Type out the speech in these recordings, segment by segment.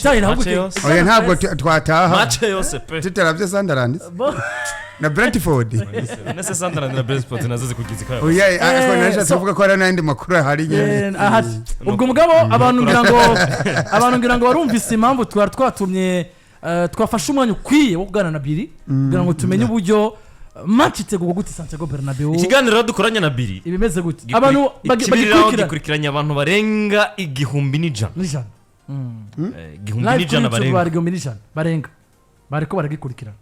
Cyane ahubwo Match yose. Oya, ntabwo twataha Match yose pe. tutaravye Sunderland na Brentford. Nese Sunderland na Brentford nazo zikugize ikaya. Oya, ariko nashatse kuvuga ko hari n'ayandi makuru ahari nyene. Ahari ubwo mugabo abantu ngira ngo barumvise impamvu twari twatumye, twafashe umwanya ukwiye wo kuganira na Biri kugira ngo tumenye uburyo match itegurwa gute Santiago Bernabeu. Ikiganiro dukoranye na Biri ibimeze gute, abantu ikibiriraho bagikurikirana gikurikiranye abantu barenga 1001. 100. Igihumbi Live kuri n'ijana YouTube barenga. bari 1001 barenga bariko baragikurikirana.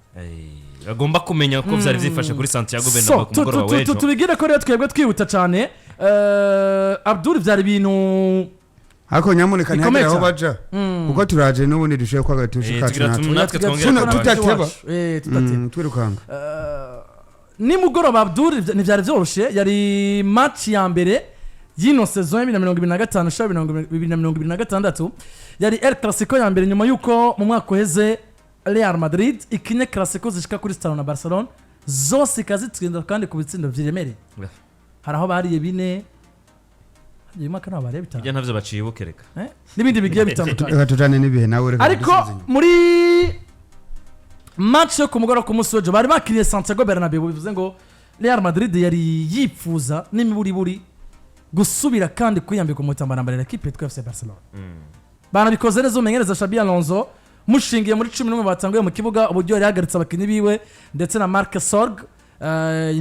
Bagomba kumenya ko byari byifashe kuri Santiago So Bernabeu ku mugoroba w'ejo. Tubigire ko rero twebwe twihuta cyane, Abdul, byari ibintu Ariko nyamuneka bikomeye ntihagire aho cyane. baja, kuko turaje n'ubundi dushoboye kwaga tushika. Tugira natwe natwe twongere Tuno tubanze. tudateba. Tudateba. Twirukanga. Nimugoroba, Abdul, ntibyari byoroshye. Yari match ya mbere y'ino saison ya 2025 ishobora 2026. Yari El Clasico ya mbere nyuma y'uko mu mwaka uheze Real Madrid ikinye Clasico zishika kuri zitanu na Barcelona, zose ikazitsinda kandi ku bitsindo biremereye. Hari aho bariye bine, uyu mwaka ntabwo bariye bitanu. Ibyo ntabyo baciye reka. N'ibindi bigiye bitandukanye. Reka tujane n'ibihe nawe, reka Ariko dusubize inyuma. muri match yo ku mugoroba ku munsi w'ejo bari bakiriye Santiago Bernabeu, bivuze ngo Real Madrid yari yipfuza n'imiburiburi gusubira kandi kwiyambika umutambarambarira ekipe yitwa FC Barcelona. Banabikoze neza. Umumenyereza Xabi Alonso, mushingiye muri 11 batanguye mu kibuga, uburyo yari yahagaritse abakinnyi biwe ndetse na Marc Sorg,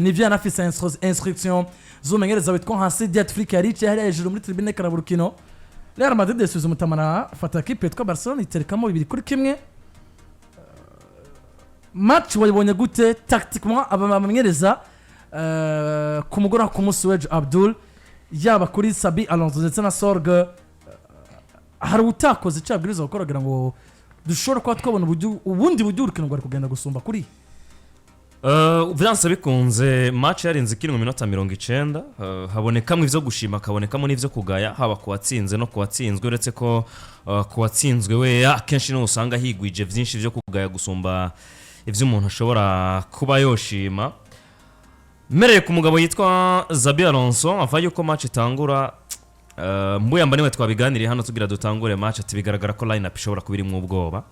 nivyo yanafise instruction z'umumenyereza witwa Hansi Dieter Flick, yari yicaye hariya hejuru muri tribune karaba urukino. Real Madrid yasubiza umutamana, afata ekipe yitwa Barcelona iterekamo 2-1. Match wayibonye gute tactiquement, aba bamenyereza, ku mugoroba ku munsi w'ejo, Abdul, yaba kuri Xabi Alonso ndetse na Sorg, hari utakoze icyo yabwiriza gukora kugira ngo dushobora kuba twabona uburyo ubundi buryo urukino rwari kugenda gusumba kuri? Byanse bikunze match yarenze ikiri mu minota 90, habonekamo ivyo gushima, hakabonekamo n'ivyo kugaya, haba ku watsinze no ku watsinzwe, uretse ko ku watsinzwe we akenshi niho usanga higwije vyinshi vyo kugaya gusumba ivyo umuntu ashobora kuba yoshima. Mmereye ku mugabo yitwa Xabi Alonso, ava yuko match itangura, mbuyamba niwe twabiganiriye hano tugira dutangure match, ati bigaragara ko line up ishobora kuba irimo ubwoba,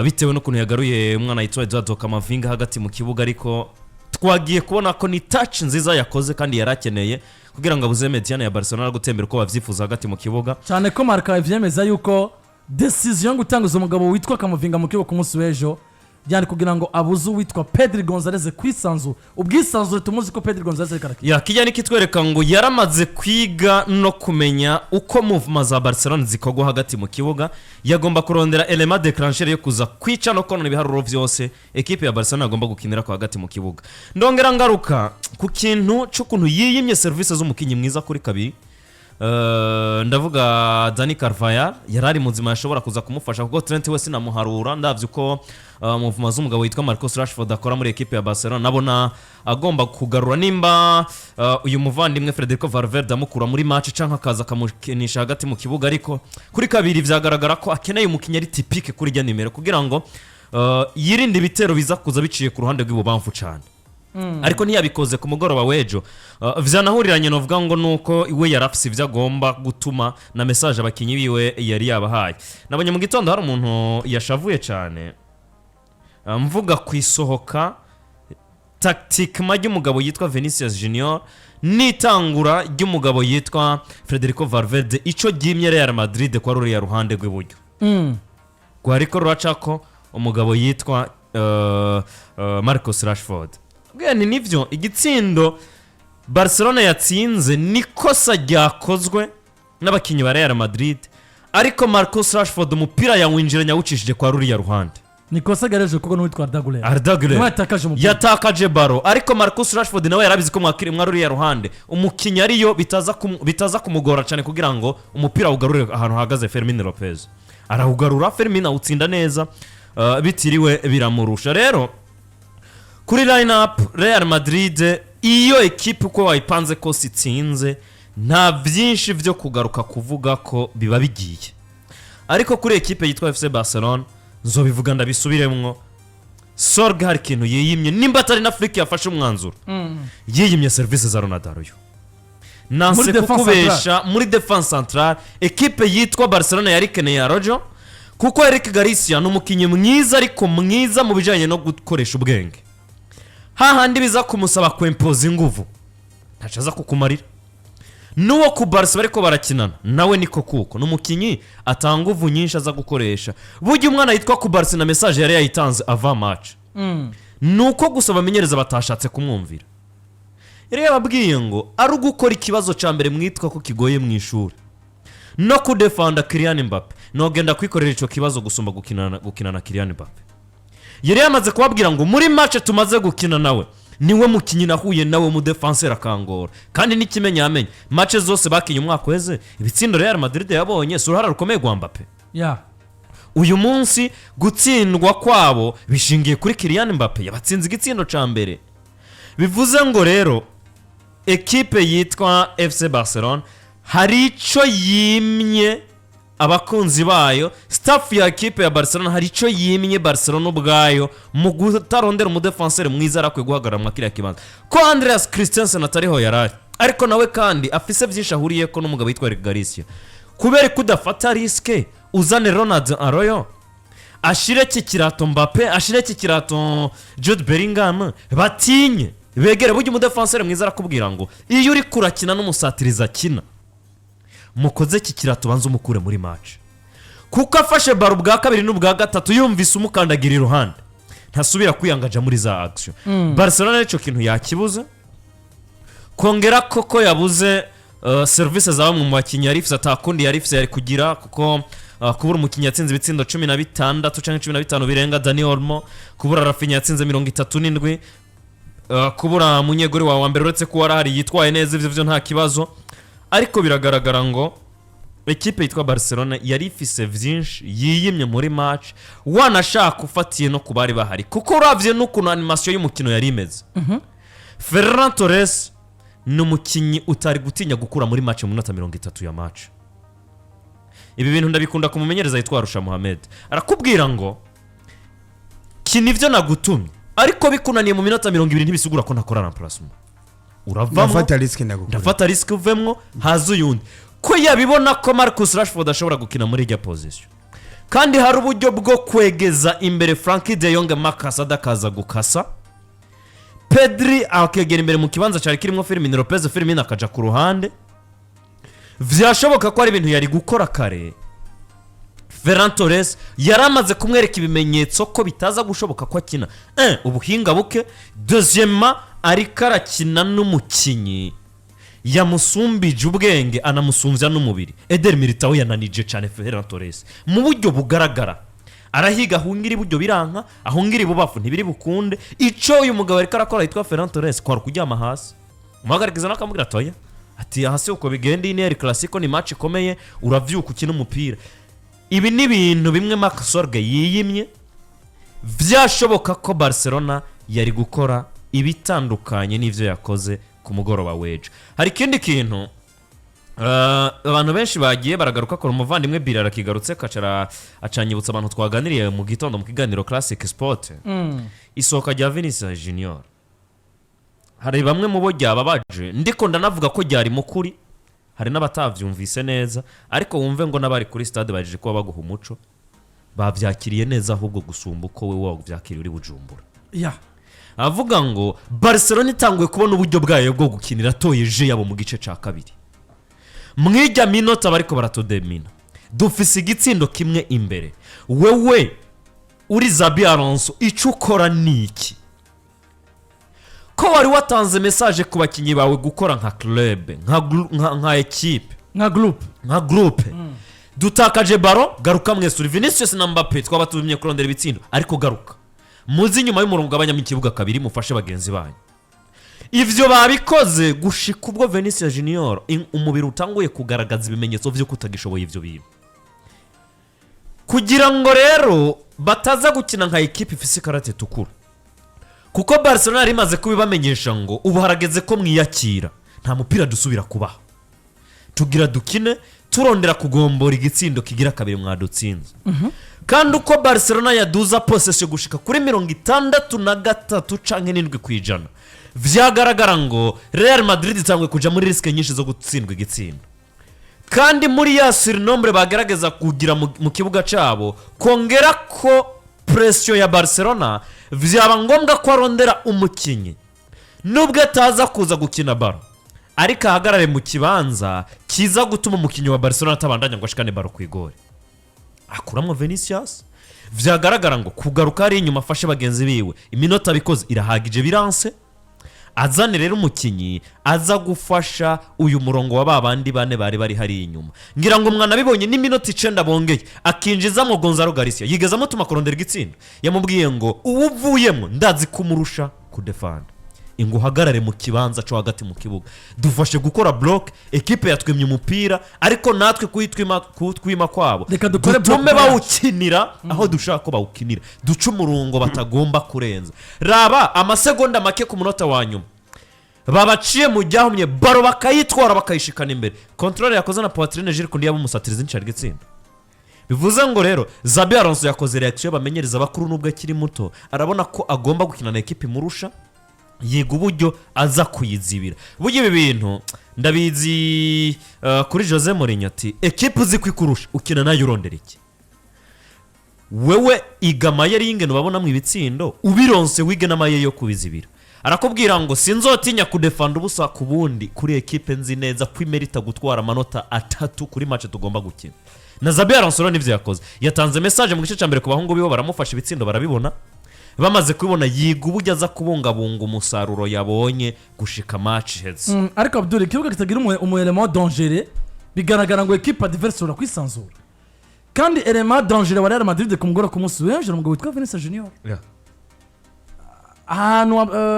bitewe n'ukuntu yagaruye umwana yitwa Eduardo Camavinga hagati mu kibuga. Ariko twagiye kubona ko ni touch nziza yakoze kandi yari akeneye kugira ngo abuze médiane ya Barcelona gutembera uko bavyifuza hagati mu kibuga. Cyane ko Marca ivyemeza yuko décision yo gutanguza umugabo witwa Camavinga mu kibuga ku munsi w'ejo byari kugira ngo abuze uwitwa Pedri Gonzalez kwisanzura, ubwisanzure tumuzi ko Pedri Gonzalez ariko arakina. Ya, kijya nikitwereka ngo yaramaze kwiga no kumenya uko mouvement za Barcelona zikorwa hagati mu kibuga. Yagomba kurondera élément déclencheur yo kuza kwica no konona ibiharuro vyose ekipe ya Barcelona agomba gukinira ko hagati mu kibuga. Ndongera ngaruka ku kintu c'ukuntu yiyimye serivisi z'umukinyi mwiza kuri kabiri. Ndavuga Dani Carvajal, yari ari muzima, yashobora kuza kumufasha, kuko Trent we sinamuharura. Ndavye uko mouvement z'umugabo witwa Marcus Rashford akora muri ekipe ya Barcelona, nabona agomba kugarura nimba uyu muvandimwe Federico Valverde amukura muri match canke akaza akamukinisha hagati mu kibuga. Ariko kuri kabiri vyagaragara ko akeneye umukinyi ari typique kuri rya nimero kugira ngo yirinde ibitero biza kuza biciye ku ruhande rw'ibubamfu cane, ariko ntiyabikoze ku mugoroba w'ejo. Vyanahuriranye novuga ngo nuko we yari afise ivyo agomba gutuma na message abakinyi biwe yari yabahaye. Nabonye mu gitondo hari umuntu yashavuye cane, mvuga ku isohoka tactiquement ry'umugabo yitwa Vinicius Junior n'itangura ry'umugabo yitwa Federico Valverde, ico ryimye Real Madrid kwa ruriya ruhande rw'iburyo rwariko ruracako umugabo yitwa Marcus Rashford. Bwira ni nivyo, igitsindo Barcelona yatsinze ni kosa ryakozwe n'abakinnyi ba Real Madrid, ariko Marcus Rashford umupira yawinjiranye awucishije kwa ruriya ruhande. Ni kosa gareje kuko n'uwitwa Arda Güler Arda Güler niwe yatakaje umupira. Yatakaje ballon, ariko Marcus Rashford nawe yarabizi ko mwakiri mwa ruriya ruhande umukinnyi ariyo bitaza kumugora cyane kugira ngo umupira awugarure ahantu hahagaze Fermin Lopez. Arawugarura, Fermin awutsinda neza, bitiriwe biramurusha. Rero kuri line up Real Madrid, iyo ekipe uko wayipanze kose itsinze, nta byinshi byo kugaruka kuvuga ko biba bigiye. Ariko kuri ekipe yitwa FC Barcelona, nzobivuga ndabisubiremwo, Sorg hari ikintu yiyimye, nimba atari na Flick yafashe umwanzuro, yiyimye serivisi za Ronald Araujo. Nanse Muri défense. kukubesha, muri défense centrale ekipe yitwa Barcelona yari ikeneye Araujo. Kuko Eric Garcia ni umukinnyi mwiza, ariko mwiza mu bijyanye no gukoresha ubwenge. Hahandi biza kumusaba kwempoza inguvu, ntacyo aza kukumarira. N'uwo ku Barca bariko barakinana nawe niko, kuko ni umukinnyi atanga inguvu nyinshi aza gukoresha. Burya umwana yitwa Cubarsi na message yari yayitanze avant match, ni uko gusa abamenyereza batashatse kumwumvira. Yari yababwiye ngo ari ugukora ikibazo cya mbere mwitwa ko kigoye mu ishuri no kudefanda Kylian Mbappe, nogenda kwikorera icyo kibazo gusumba gukina na Kylian Mbappe. Yari yamaze kubabwira ngo muri match tumaze gukina nawe, niwe mukinnyi nahuye nawe umudefanseri akangora. Kandi n'ikimenyamenya, match zose bakinye umwaka uheze, ibitsindo Real Madrid yabonye si uruhara rukomeye rwa Mbappe? Uyu munsi gutsindwa kwabo bishingiye kuri Kylian Mbappe, yabatsinze igitsindo cya mbere. Bivuze ngo rero ekipe yitwa FC Barcelona hari icyo yimye abakunzi bayo, staff ya ekipe ya Barcelona hari icyo yimye Barcelona ubwayo mu kutarondera umudefanseri mwiza arakwiye guhagarara mu kiriya kibanza. Ko Andreas Christensen atariho yari ari, ariko nawe kandi afise byinshi ahuriyeko n'umugabo witwa Eric Garcia. Kubera ko udafata risque, uzane Ronald Araujo, ashire iki kirato Mbappe, ashire iki kirato Jude Bellingham, batinye begere. Burya umudefanseri mwiza arakubwira ngo iyo uri kurakina n'umusatirizi akina mukoze iki kirato, ubanza umukure muri match, kuko afashe ballon ubwa kabiri n'ubwa gatatu yumvise umukandagira iruhande, ntasubira kwiyangaja muri za action. Barcelona nicyo kintu yakibuze. Kongera koko yabuze serivisi za bamwe mu bakinnyi yari ifise, atakundi yari ifise yari kugira, kuko kubura umukinnyi yatsinze ibitsindo 16 cyangwa 15 birenga, Dani Olmo, kubura Raphinha yatsinze 37, kubura munyegori wawe wa mbere, uretse ko warahari yitwaye neza, ibyo byo nta kibazo. Ariko biragaragara ngo ekipe yitwa Barcelona yari ifise vyinshi yiyimye muri match, wanashaka ufatiye no ku bari bahari, kuko uravye n'ukuntu animation y'umukino yari imeze, Ferran Torres ni umukinnyi utari gutinya gukura muri match mu minota 30 ya match. Ibi bintu ndabikunda kumumenyereza yitwa Arusha Mohamed, arakubwira ngo kina ibyo nagutumye, ariko bikunaniye mu minota 20 ntibisigura ko ntakora remplacement, uravamo. Ndafata risque, ndagukora. Ndafata risque, uvemwo haza uyundi. Ko yabibona ko Marcus Rashford ashobora gukina muri ijya position, kandi hari uburyo bwo kwegeza imbere Frenkie de Jong, Marcus adakaza gukasa, Pedri akegera imbere mu kibanza cyari kirimo Fermin Lopez, Fermin akaja ku ruhande, vyashoboka ko ari ibintu yari gukora kare. Ferran Torres yari amaze kumwereka ibimenyetso ko bitaza gushoboka ko akina. Ubuhinga buke, deuxièmement ariko arakina n'umukinnyi yamusumbije ubwenge, anamusumbya n'umubiri. Eder Militao yananije cyane Ferran Torres mu buryo bugaragara. Arahiga, ahungira iburyo biranka, ahungira ibubafu ntibiri bukunde. Icyo uyu mugabo ariko arakora yitwa Ferran Torres kwari kuryama hasi, umuhagarikiza nawe akamubwira atoya, ati hasi uko bigenda, iyi ni El Clasico, ni match ikomeye, uravyuka ukina umupira. Ibi ni ibintu bimwe Marc Sorge yiyimye. Byashoboka ko Barcelona yari gukora ibitandukanye n'ibyo yakoze ku mugoroba w'ejo. Hari ikindi kintu abantu benshi bagiye baragaruka kora, umuvandimwe Bilal akigarutse kacara acanyibutsa abantu twaganiriye mu gitondo mu kiganiro Classic Sport. Isohoka rya Vinicius Junior, hari bamwe mu bo ryababaje, ndiko ndanavuga ko ryari mu kuri, hari n'abatavyumvise neza. Ariko wumve ngo n'abari kuri stade baje kuba baguha umuco, bavyakiriye neza ahubwo gusumba uko we wavyakiriye uri Bujumbura. Avuga ngo Barcelona itanguye kubona uburyo bwayo bwo gukinira, atoye jeu yabo mu gice cya kabiri, mwijya minota bariko baratudemina, dufise igitsindo kimwe imbere. Wewe uri Xabi Alonso, icyo ukora ni iki? Ko wari watanze message ku bakinnyi bawe gukora nka club, nka ekipe, nka groupe, nka groupe, dutakaje ballon, garuka mwese, uri Vinicius na Mbappe, twaba tumye kurondera ibitsindo, ariko garuka muzi inyuma y'umurongo ugabanyamo ikibuga kabiri, mufashe bagenzi banyu. Ivyo babikoze gushika ubwo Vinicius Junior umubiri utanguye kugaragaza ibimenyetso vy'uko utagishoboye ivyo bintu. Kugira ngo rero bataza gukina nka ekipe ifise ikarate itukura, kuko Barcelona yari imaze kubibamenyesha ngo ubu harageze ko mwiyakira, nta mupira dusubira kubaha, tugira dukine turondera kugombora igitsindo kigira kabiri mwadutsinze. Kandi uko Barcelona yaduza possession gushika kuri 63 canke 7%, vyagaragara ngo Real Madrid itanguye kuja muri risque nyinshi zo gutsindwa igitsindo. Kandi muri ya surnombre bagerageza kugira mu kibuga cyabo, kongera ko pression ya Barcelona, vyaba ngombwa ko arondera umukinnyi nubwo ataza kuza gukina ballon, ariko ahagarare mu kibanza kiza gutuma umukinnyi wa Barcelona atabandanya ngo ashikane ballon ku igori. Akuramo Vinicius, vyagaragara ngo kugaruka ari inyuma afashe bagenzi biwe, iminota bikoze irahagije, biranse. Azane rero umukinnyi aza gufasha uyu murongo wa ba bandi bane bari bari hariya inyuma. Ngira ngo mwanabibonye n'iminota 9 bongeye, akinjizamo Gonzalo Garcia, yigeze amutuma kurondera igitsinda. Yamubwiye ngo uwo uvuyemo ndazi kumurusha kudefanda, ngo uhagarare mu kibanza cyo hagati mu kibuga, dufashe gukora bloc. Ekipe yatwimye umupira, ariko natwe kuwutwima kwabo, Reka dukore dutume block. bawukinira aho dushaka ko bawukinira, duce umurongo batagomba kurenza. Raba amasegonda make ku munota wa nyuma babaciye mu ryahumye, ballon bakayitwara, bakayishikana imbere. Contrôle yakoze na poitrine, Jules Koundé yabumusatiriza inshara igitsinda. Bivuze ngo rero Xabi Alonso yakoze réaction bamenyereza abakuru. Nubwo akiri muto, arabona ko agomba gukina na ekipi imurusha, yiga uburyo aza kuyizibira. Burya ibi bintu ndabizi, kuri Jose Mourinho ati: "Ekipe uzi ko ikurusha, ukina nayo urondera iki? Wewe iga amayeri y'ingeno babonamo ibitsindo, ubironse wige n'amayeri yo kubizibira." Arakubwira ngo sinzotinya kudefanda ubusa ku bundi kuri ekipe nzi neza ko imerita gutwara amanota 3 kuri match tugomba gukina. Na Xabi Alonso rero nivyo yakoze, yatanze message mu gice cya mbere ku bahungu biwe, baramufasha, ibitsindo barabibona. Bamaze kubibona, yiga uburyo aza kubungabunga umusaruro yabonye gushika match iheze. Ariko Abdul, ikibuga kitagira umu élément dangereux, bigaragara ngo ekipe adverse ishobora kwisanzura. Kandi élément dangereux wa Real Madrid ku mugoroba, ku munsi w'ejo, umugabo witwa Vinicius Junior. Ahantu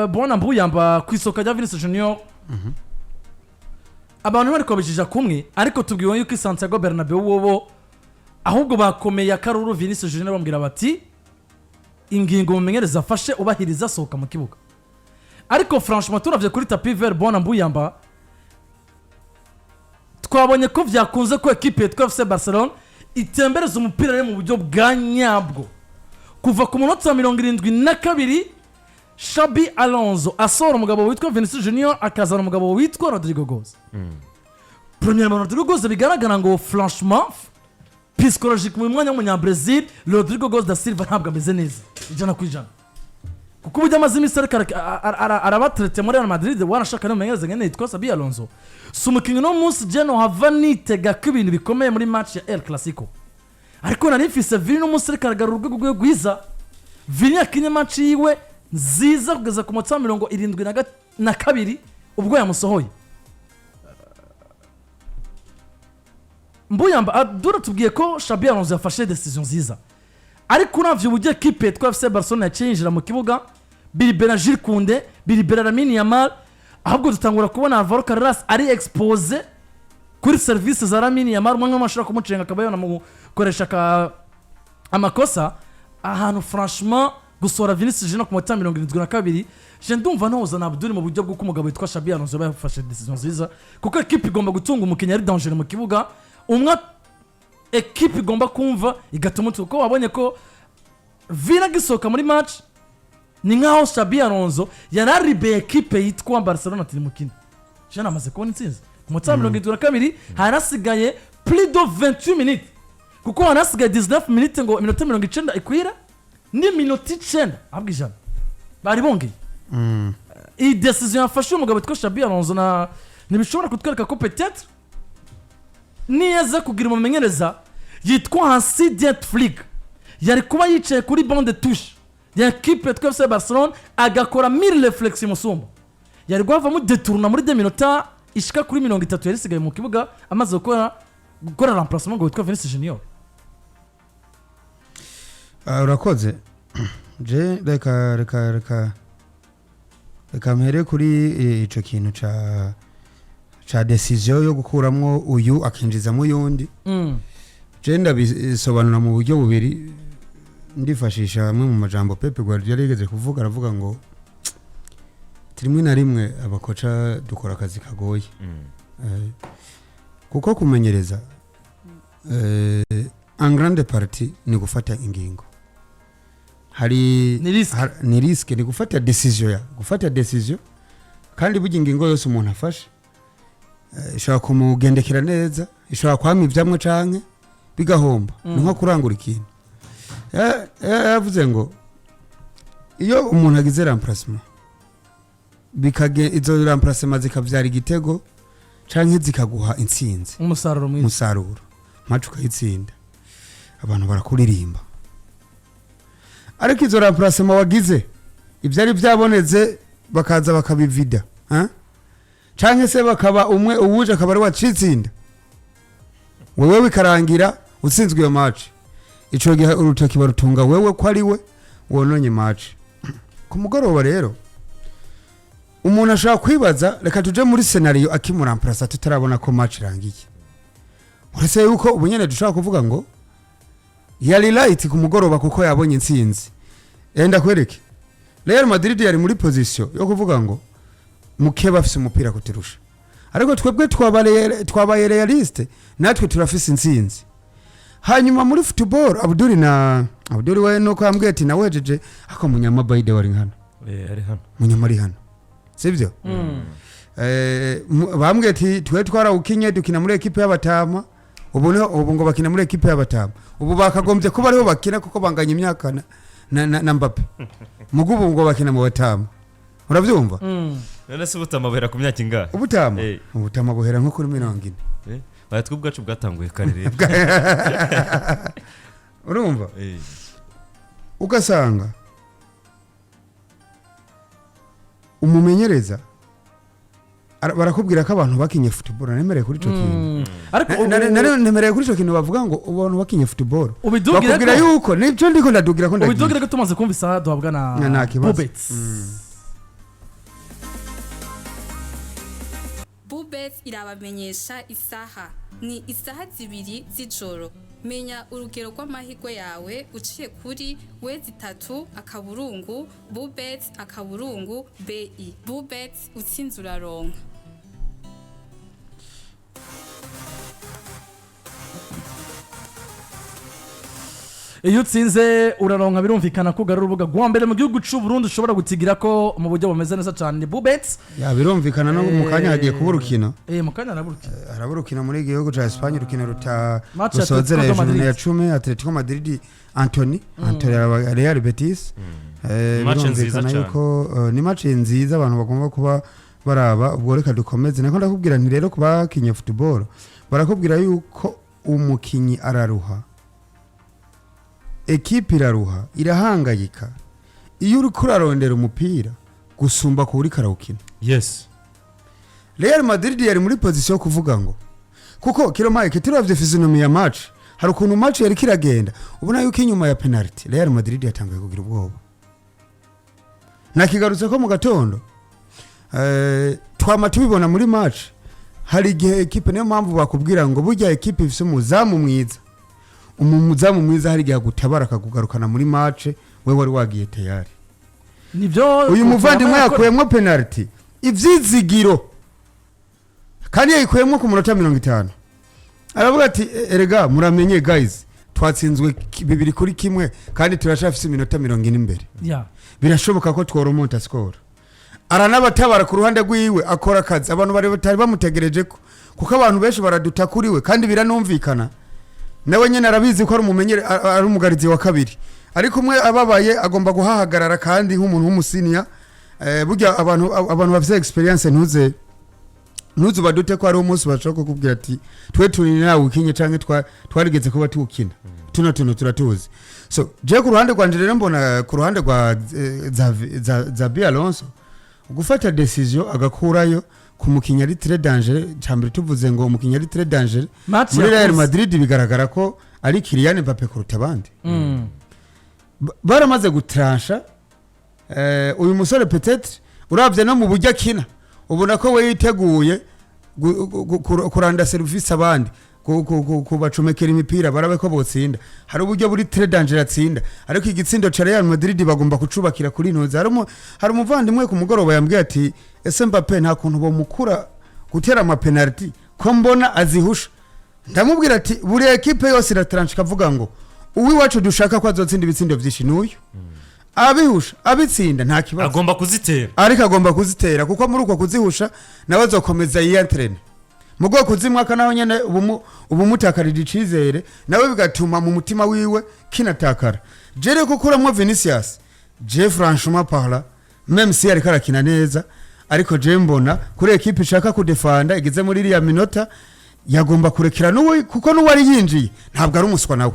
bona mbuyamba ku isoko rya Vinicius Junior, abantu bari kubabijija kumwe, ariko tubwiwe yuko i Santiago Bernabeu wobo ahubwo bakomeye akaruru Vinicius Junior, bamubwira bati ingingo mumenyereza afashe ubahiriza, asohoka mu kibuga. Ariko franchement, turavye kuri tapis vert, bona mbuyamba, twabonye ko vyakunze ko ekipe yitwa FC Barcelona itembereza umupira rero mu buryo bwa nyabwo kuva ku munota wa 72, Xabi Alonso asohora umugabo witwa Vinicius Junior, akazana umugabo witwa Rodrygo Goes. Premièrement, Rodrygo Goes bigaragara ngo franchement, psychologique, mu mwanya w'umunyabrazil Rodrygo Goes da Silva ntabwo ameze neza 100%, kuko uburyo amaze iminsi ariko arabaterete muri Real Madrid, wanashaka n'umumenyereza nyene yitwa Xabi Alonso, si umukinnyi uno munsi jeno hava nitega ko ibintu bikomeye muri match ya El Clasico. Ariko nari mfise Vini n'umunsi ariko aragarura urwego rwe rwiza. Vini yakinye match yiwe nziza kugeza ku munota wa 72 ubwo yamusohoye. Mbuyamba Abdul tubwiye ko Xabi Alonso yafashe décision nziza, ariko uravye uburyo ekipe yitwa FC Barcelona yaciye yinjira mu kibuga, biribera Jules Koundé, biribera Lamine Yamal, ahubwo dutangura kubona Alvaro Carreras ari exposé kuri serivisi za Lamine Yamal, umwe umwe ashobora kumucenga akaba yanamukoresha amakosa ahantu. Franchement, gusohora Vinicius Junior ku munota 72, je ndumva ntoza na Abdul mu buryo bw'uko umugabo witwa Xabi Alonso yaba yafashe décision nziza, kuko ekipe igomba gutunga umukinnyi ari danger mu kibuga umwe, ekipe igomba kumva igatuma umutwe, kuko wabonye ko Vini agisohoka muri match ni nkaho Xabi Alonso yari aribeye ekipe yitwa Barcelona ati mukine, je namaze kubona intsinzi. Ku munota wa 72 harasigaye plus de 28 minutes, kuko harasigaye 19 minutes ngo iminota 90 ikwira, n'iminota 9 ahubwo 100 bari bongeye. Iyi décision yafashe umugabo witwa Xabi Alonso na ntibishobora kutwereka ko peut-être niyaza kugira umumenyereza yitwa Hansi Dieter Flick, yari kuba yicaye kuri banc de touche ya ekipe yitwa FC Barcelone, agakora mille réflexions musumba, yari guhavamo détourna muri de minota ishika kuri 30 yari isigaye mu kibuga, amaze gukora remplacement ngo witwa Vinicius Junior. Ah, urakoze. Je reka mpere kuri ico kintu ca décision yo gukuramwo uyu akinjizamo uyundi. Je ndabisobanura mu buryo bubiri, ndifashisha amwe mu majambo Pep Guardiola yigeze kuvuga. Aravuga ngo rimwe na rimwe abakoca dukora akazi kagoye. Kuko kumenyereza en grande partie ni gufata ingingo, hari Ni risque. Ni risque, ni gufata décision, ya gufata décision. Kandi burya ingingo yose umuntu afashe ishobora kumugendekera neza, Ishobora kwama ivyamwa canke bigahomba. Ni nko kurangura ikintu. Yavuze ngo iyo umuntu agize remplacement, bikage izo remplacement zikavyara igitego canke zikaguha intsinzi, umusaruro mwiza, umusaruro, match ukayitsinda, abantu barakuririmba. Ariko izo remplacement wagize, ivyari vyabonetse bakaza bakabivida, ha? Canke se bakaba umwe uwuje akaba ari wacitsinda, wewe bikarangira utsinzwe iyo match. Ico gihe urutoki barutunga wewe ko ari we wononye match. Ku mugoroba rero umuntu ashobora kwibaza, reka tuje muri scénario akimuramplasa tutarabona ko match irangiye, uretse yuko ubu nyene dushobora kuvuga ngo yari right ku mugoroba kuko yabonye intsinzi. Enda kwereke, Real Madrid yari muri position yo kuvuga ngo mukeba afise umupira kuturusha, ariko twebwe twabaye réaliste, natwe turafise intsinzi. Hanyuma muri football, Abdul na Abdul we nuko yambwiye ati nawejeje ako Munyama, by the way, ari hano. Ari hano. Munyama ari hano, sibyo? Bambwiye ati twe twarawukinye, dukina muri ekipe y'abatama. Ubu niho ubu ngo bakina muri ekipe y'abatama, ubu bakagombye kuba ariho bakina kuko banganya imyaka na Mbappe, mugo ubu ngo bakina mu batama, urabyumva? None se ubutama buhera ku myaka ingahe? Ubutama? Ubutama buhera nko kuri 40. Oya, twe ubwacu bwatanguye kare rero. Urumva? Ugasanga umumenyereza barakubwira ko abantu bakinye football, nemereye kuri ico kintu. Ariko Nemereye kuri ico kintu, bavuga ngo abantu bakinye football ubidugire bakubwira ko yuko nibyo ndiko ndadugira ko ndagiye. Ubidugire ko tumaze kumva isaha duhabwa na Nta kibazo. Bubet. Bubet irabamenyesha isaha ni isaha 2 z'ijoro. Menya urugero rw'amahirwe yawe uciye kuri w3.bubet.bi. Bubet, utsinze uraronka. Iyo utsinze uraronka, birumvikana ko ugarura urubuga rwa mbere mu gihugu cy'u Burundi ushobora gutigira ko mu buryo bumeze neza cyane, ni Bubet. Ya, birumvikana, no mu kanya hagiye kuba urukino. Mu kanya harabura urukino. Haraba urukino muri igihugu ca Espagne, urukino ruta Match ya rusozera Atletico de hejuru Madrid. ya 10, Atletico Madrid Antony Antony Real Betis. Match nziza Birumvikana cane. yuko ni match nziza abantu bagomba kuba baraba. Ubwo reka dukomeze, nako ndakubwira nti rero ku bakinye football barakubwira yuko umukinyi araruha, ekipe iraruha, irahangayika iyo uriko urarondera umupira gusumba ku uriko arawukina. Real Madrid yari muri position yo kuvuga ngo, kuko kilo Mike, turavye physionomie ya match, hari ukuntu match yari kiragenda ubona yuko inyuma ya penalty Real Madrid yatanguye kugira ubwoba. Nakigarutse ko mu gatondo, twama tubibona muri match, hari igihe ekipe, niyo mpamvu bakubwira ngo burya ekipe ifise umuzamu mwiza, umuzamu mwiza hari igihe agutabara akakugarukana muri match we wari wagiye tayari. Nibyo. Uyu muvandimwe yakuyemwo penalty, ivyizigiro, kandi yayikuyemwo ku munota 50, aravuga ati: "Erega muramenye guys, twatsinzwe 2-1 kandi turacafise iminota 40 imbere, birashoboka ko tworomonta score." Aranabatabara ku ruhande rwiwe, akora akazi abantu bari batari bamutegereje ko, kuko abantu benshi baraduta kuri we, kandi biranumvikana, nawe nyine arabizi ko ari umumenyere, ari umugarizi wa kabiri, ariko umwe ababaye agomba guhahagarara, kandi nk'umuntu w'umusiniya, burya abantu bafite experience, ntuze ubadute ko hari umunsi bashobora kukubwira ati twe turi nawe ukinye canke twarigeze kuba tuwukina, tuno tuntu turatuzi. So je ku ruhande rwanje rero mbona ku ruhande rwa Xabi Alonso gufata décision agakurayo ku mukinnyi ari très dangereux. Cambere tuvuze ngo umukinnyi ari très dangereux Match muri Real yakuze. Madrid, bigaragara ko ari Kylian Mbappe kuruta abandi. Baramaze gutaransha, uyu musore peut-être uravye no mu buryo akina ubona ko we yiteguye kuranda service abandi, kubacomekera imipira barabe ko botsinda. Hari uburyo buri très dangereux atsinda, ariko igitsindo ca Real Madrid bagomba kucubakira kuri ntuzi. Hari umuvandimwe ku mugoroba yambwiye ati: "Ese Mbappe nta kuntu bomukura gutera ama penalty ko mbona azihusha?" Ndamubwira ati buri ekipe yose irataransha ikavuga ngo uwiwacu dushaka ko azotsinda ibitsindo vyinshi n'uyu, abihusha abitsinda nta kibazo, agomba kuzitera. Ariko agomba kuzitera, kuko muri uko kuzihusha nawe azokomeza yiyantrene. Mu bwoko z'imwaka naho nyene ubumutakarira icizere, nawe bigatuma mu mutima wiwe kinatakara. Jere gukuramwo Vinicius, je franchement parlant, même si ariko arakina neza, ariko je mbona kuri ekipe ishaka kudefanda igeze muri iriya minota yagomba kurekera n'uwo, kuko n'uwo ari yinjiye ntabwo ari umuswa nawe.